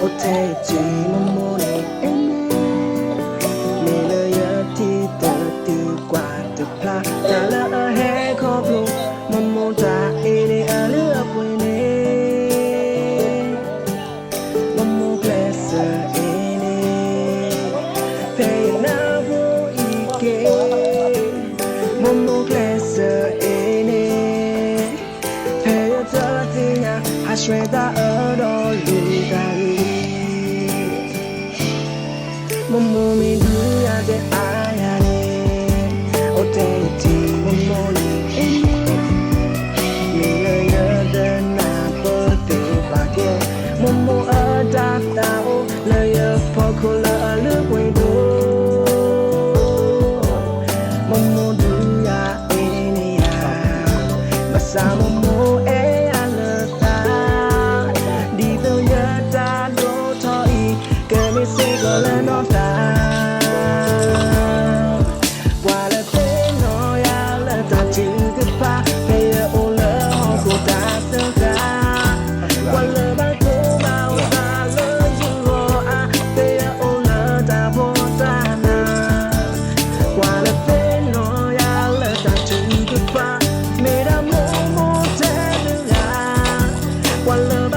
အိၣ်ထဲတ့ၢ်မိၢ်မိၢ်န့ၣ်အ့န့ၣ်, မ့ၢ်လၢယထံၣ်တတုၤကွၢ်တဖျါ, တၢ်လၢအဟဲခီဖျိ မိၢ်မိၢ်တၢ်အ့န့ၣ်အလုၢ်အပှ့ၤန့ၣ်, မိၢ်မိၢ်ကျဲးစၢးအ့န့ၣ်, ဖဲယနၢ်ဟူအံၤက့ၤ, မိၢ်မိၢ်ကျဲးစၢးအ့န့ၣ်, ဖဲယတသ့ၣ်ညါ ဟးဆှဲးသးအၢဒီးလူၤတၢ်ဂ့ၤ မိၢ်မိၢ်မ့ၢ်ဒုးယၤတဲအါယၤန့ၣ်, အိၣ်ထဲတ့ၢ်မိၢ်မိၢ်န့ၣ်အ့န့ၣ်, မ့ၢ်လၢယတနၢ်ပၢၢ်သ့ၣ်ဘၣ်ကဲ, မိၢ်မိၢ်အတၢ်သးအိၣ်လၢယဖီခိၣ်လၢအလုၢ်ပှ့ၤဒိၣ် မိၢ်မိၢ်ဒုးယၤအ့န့ၣ်ယၤ, ဘၣ်ဆၣ်မိၢ်မိၢ်အဲၣ်ယၤလၢသး, ဒ်သိးယတၢ်ဒိၣ်ထီၣ်အံၤ ကမ့ၢ်စ့ၢ်ကီးလၢနီၢ်သး ပှၤလၢသ့ၣ်နီၣ်ယၤလၢတၢ်ထုကဖၣ် ဖဲယအိၣ်လၢဟီၣ်ခိၣ်တၢ်စၢဃာ်, ပှၤလၢဘၣ်ကိၢ်ဘၣ်ဂီၤသးလၢယဂီၢ်အါ ဖဲယအိၣ်လၢတၢ်ဖှီၣ်တၢ်နး, ပှၤလၢသ့ၣ်နီၣ်ယၤလၢတၢ်ထုကဖၣ် မ့ၢ်ဒၣ်မိၢ်မိၢ်ထဲတဂၤ, ပှၤလၢ